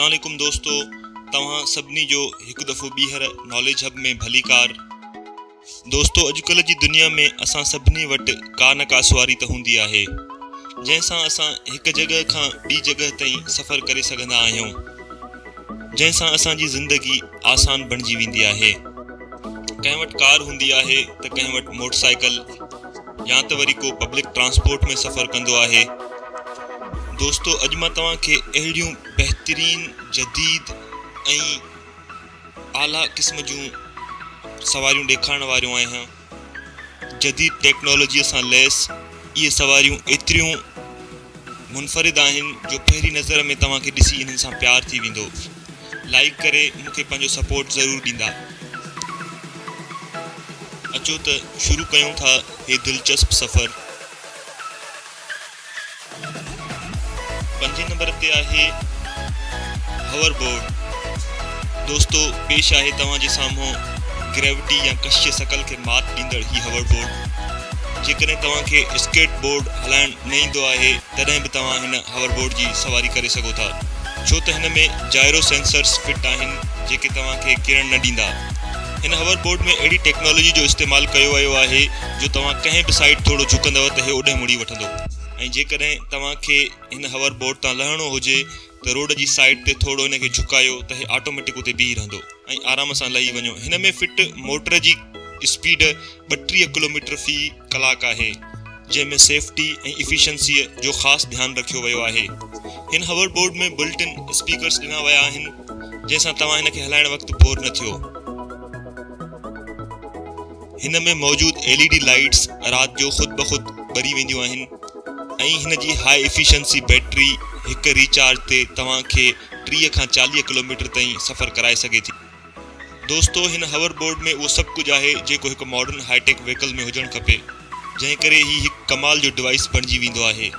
اسلام عليڪم دوستو توهان سڀني جو هڪ دفعو ٻيهر ناليج هب ۾ ڀليڪار دوستو اڄڪلهه جي دنيا ۾ اسان سڀني وٽ ڪا نه ڪا سواري ته هوندي آهي جنهن سان اسان هڪ جڳهه کان ٻي جڳهه تائين سفر ڪري سگهندا آهيون جنهن سان اسان جي زندگي آسان بڻجي ويندي آهي ڪنهن وٽ ڪار هوندي آهي ته ڪنهن وٽ موٽر سائيڪل يا ته وري ڪو پبلڪ ٽرانسپورٽ ۾ سفر ڪندو آهي. دوستو اڄ مان توهان کي اهڙيون بهترين جديد ۽ اعليٰ قسم جون سواريون ڏيکارڻ واريو آهيان. جديد ٽيڪنالاجيء سان ليس اهي سواريون ايتريون منفرد آهن جو پهرين نظر ۾ توهان کي ڏسي انهن سان پيار ٿي ويندو. لائيڪ ڪري مون کي پنهنجو سپورٽ ضرور ڏيندا. اچو ته شروع ڪيون ٿا هي دلچسپ سفر. پنجين نمبر تي آهي هاور بورڊ. دوستو پيش آهي توهان جي سامهون گريوٽي يا ڪشش ثقل کي مات ڏيندڙ هي هاور بورڊ. جيڪڏهن توهان کي اسڪيٽ بورڊ هلائڻ نه ايندو آهي تڏهن به توهان هن هاور بورڊ جي سواري ڪري سگهو ٿا ڇو ته هن ۾ جائرو سينسرز فٽ آهن جيڪي توهان کي ڪرڻ نه ڏيندا. هن هاور بورڊ ۾ اهڙي ٽيڪنالاجي جو استعمال ڪيو ويو آهي جو توهان ڪنهن به سائيڊ ٿورو جهڪندؤ ته هي اوڏهين مڙي وٺندو ۽ جيڪڏهن توهان کي هن هاور بورڊ تان لهڻو هجي ته روڊ جي سائيڊ تي ٿورو هن کي جهڪايو ته هي آٽوميٽڪ اتي بيهي رهندو ۽ آرام سان لهي وڃو. هن ۾ فٽ موٽر جي اسپيڊ 32 ڪلوميٽر في ڪلاڪ آهي جنهن ۾ سيفٽي ۽ ايفيشنسيء جو خاص ڌيان رکيو ويو آهي. هن hour board ۾ built in speakers ڏنا ويا آهن جنهن سان توهان هن کي هلائڻ وقت بور نه ٿيو. هن ۾ موجود ايل اي ڊي لائيٽس رات جو خود بخود ٻري وينديون آهن ۽ هن جي هاء ايفيشنسي بيٽري هڪ ريچارج تي توهان کي 30 کان 40 ڪلوميٽر تائين سفر ڪرائي سگهي ٿي. دوستو هن هاور بورڊ ۾ اهو سڀ ڪجهه آهي جيڪو هڪ ماڊرن هاء ٽيڪ وهيڪل ۾ هجڻ کپي جنهن ڪري هي هڪ ڪمال جو ڊوائيس بڻجي ويندو آهي.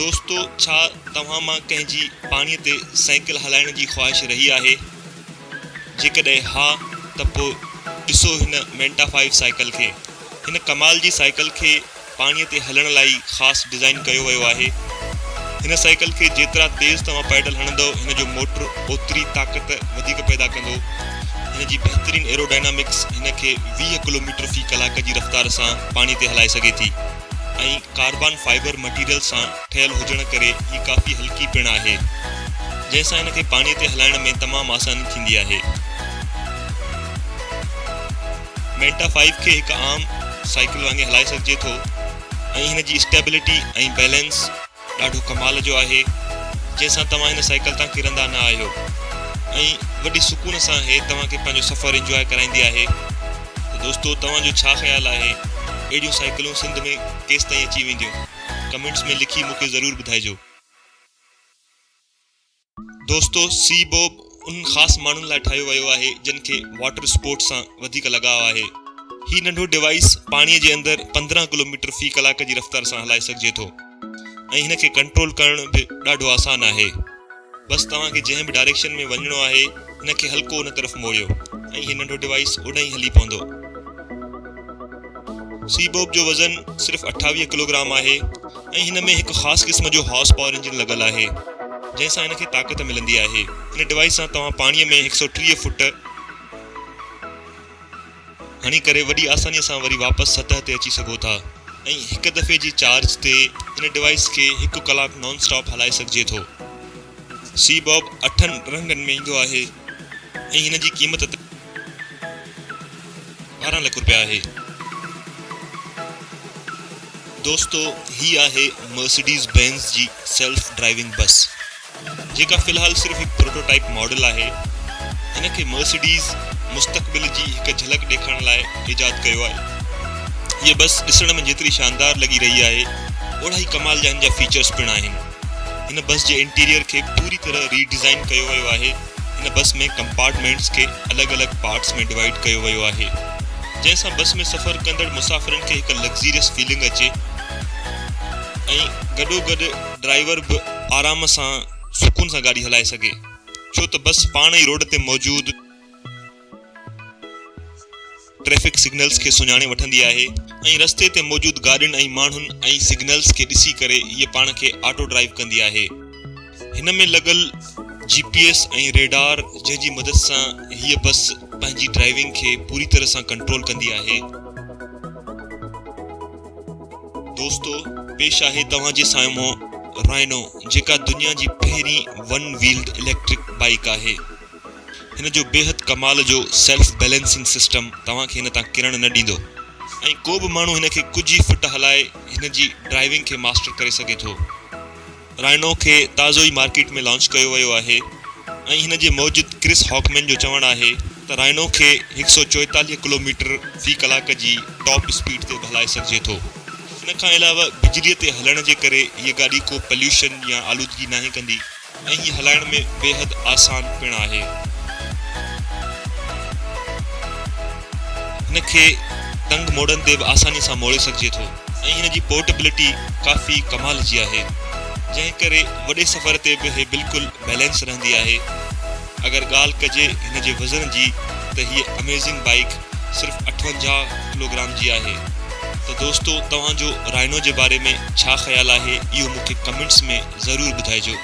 دوستو ڇا توهان مان ڪنهن جي پاڻي تي سائيڪل هلائڻ جي خواهش رهي آهي؟ جيڪڏهن ها ته پوء ڏسو هن مينٽا فائيو سائيڪل کي. هن ڪمال جي سائيڪل کي پاڻي تي هلڻ لاء ئي خاص ڊزائين ڪيو ويو آهي. هن سائيڪل کي جيترا تيز توهان پيڊل هڻندؤ هن جو موٽر اوتري طاقت وڌيڪ پيدا ڪندو. هن جي بهترين ايروڊائنامڪس هن کي 20 ڪلوميٽر في ڪلاڪ جي رفتار سان پاڻي تي هلائي سگهي ٿي ۽ ڪاربان فائبر مٽيريل سان ٺهيل هجڻ ڪري هي ڪافي هلڪي پڻ آهي جنهن سان هن کي پاڻي تي هلائڻ ۾ تمام آساني ٿيندي آهي. مينٽا فائيو کي هڪ عام سائيڪل وانگي هلائي سگهجي ٿو ۽ هن جي اسٽيبلٽي ۽ بيلنس ڏاڍو ڪمال جو آهي جنهن سان توهان هن سائيڪل تان ڪرندا نه آهيو ۽ وڏي سڪون سان هي توهان کي پنهنجو سفر انجواء ڪرائيندي آهي ته دوستو توهان جو ڇا خيال آهي اهڙيون سائيڪلون سنڌ ۾ ڪيستائين اچي وينديون ڪمينٽس ۾ لکي مون کي ضرور ٻڌائجو. دوستو سي بوب انهن خاص ماڻهن لاء ٺاهيو ويو آهي جن کي واٽر اسپورٽس سان وڌيڪ لڳاء آهي. هي ننڍو ڊوائيس پاڻي جي اندر 15 ڪلوميٽر في ڪلاڪ جي رفتار سان هلائي سگهجي ٿو ۽ هن کي ڪنٽرول ڪرڻ به ڏاڍو آسان آهي. بس توهان کي جنهن به ڊائريڪشن ۾ وڃڻو آهي هن کي هلڪو ان طرف موڙيو ۽ هي ننڍو ڊوائيس اوڏانهن ئي هلي پوندو. سي بوب جو وزن صرف 28 ڪلوگرام آهي. ۽ هن ۾ هڪ خاص قسم جو هارس پاور انجن لڳل آهي جنهن سان هن کي طاقت ملندي آهي. هن ڊوائيس سان توهان پاڻي ۾ 130 فٽ هڻي ڪري وڏي آساني سان وري واپس سطح تي اچي سگهو ٿا ۽ هڪ دفعي جي چارج تي هن ڊوائيس کي هڪ ڪلاڪ نان اسٽاپ هلائي سگهجي ٿو. سي باب اٺن رنگن ۾ ايندو آهي ۽ هن جي قيمت 12 لک رپيا آهي. دوستو هي آهي مرسڊيز بينز جي سيلف ڊرائيونگ بس جيڪا في الحال صرف هڪ پروٽوٽائپ ماڊل آهي. هن کي مرسڊيز مستقبل جي هڪ جهلڪ ڏيکارڻ لاء ايجاد ڪيو آهي. هيء بس ڏسڻ ۾ جيتري شاندار لڳي رهي آهي اوڙا ئي ڪمال جا هن جا فيچرز پڻ آهن. هن بس جي انٽيريئر کي پوري طرح ري ڊيزائن ڪيو ويو آهي. هن بس ۾ ڪمپارٽمينٽس کي الڳ الڳ پارٽس ۾ ڊوائيڊ ڪيو ويو آهي جنهن سان بس ۾ سفر ڪندڙ مسافرن کي هڪ لگزيريس فيلنگ اچي ۽ گڏوگڏ ڊرائيور به آرام سان سڪون سان گاڏي هلائي سگهي ڇو ته بس پاڻ ئي روڊ تي موجود ٽريفڪ سگنلز کي سڃاڻي وٺندي آهي ۽ رستي تي موجود گاڏين ۽ ماڻهن ۽ سگنلز کي ڏسي ڪري هيء پاڻ کي آٽو ڊرائيو ڪندي آهي. هن ۾ لڳل جي پي ايس ۽ ريڊار جنهن جي مدد سان هيء بس پنهنجي ڊرائيونگ کي پوري طرح سان ڪنٽرول ڪندي آهي. دوستو پيش آهي توهان جي سامهون رائنو جيڪا دنيا جي پهرين ون ويلڊ اليڪٽرڪ بائيڪ آهي. هن جو بيحد ڪمال جو سيلف بيلنسنگ سسٽم توهان کي هن تان ڪرڻ نه ڏيندو ۽ ڪو به ماڻهو هن کي ڪجهه ئي فٽ هلائي هن جي ڊرائيونگ کي ماسٽر ڪري سگهي ٿو. رائنو کي تازو ئي مارڪيٽ ۾ لانچ ڪيو ويو آهي ۽ هن جي موجد ڪرس هاڪمين جو چوڻ آهي ته رائنو کي 144 ڪلوميٽر في ڪلاڪ جي ٽاپ اسپيڊ تي به هلائي سگهجي ٿو. ان کان علاوه بجليء تي هلڻ جي ڪري هيء گاڏي ڪو پليوشن يا آلودگي ناهي ڪندي ۽ هي هلائڻ ۾ بيحد آسان پڻ آهي. هن کي تنگ موڙن تي به آساني سان موڙي سگهجي ٿو. ۽ هن جي پورٽبلٽي ڪافي ڪمال جي آهي جنهن ڪري وڏي سفر تي به هي بلڪل بيلنس رهندي آهي اگر ڳالهه ڪجي هن جي وزن جي ته هيء اميزنگ بائيڪ صرف 58 ڪلوگرام جي آهي ته دوستو توهان جو رائنو جي باري ۾ ڇا خيال آهي اهو مون کي ڪمينٽس ۾ ضرور ٻڌائجو.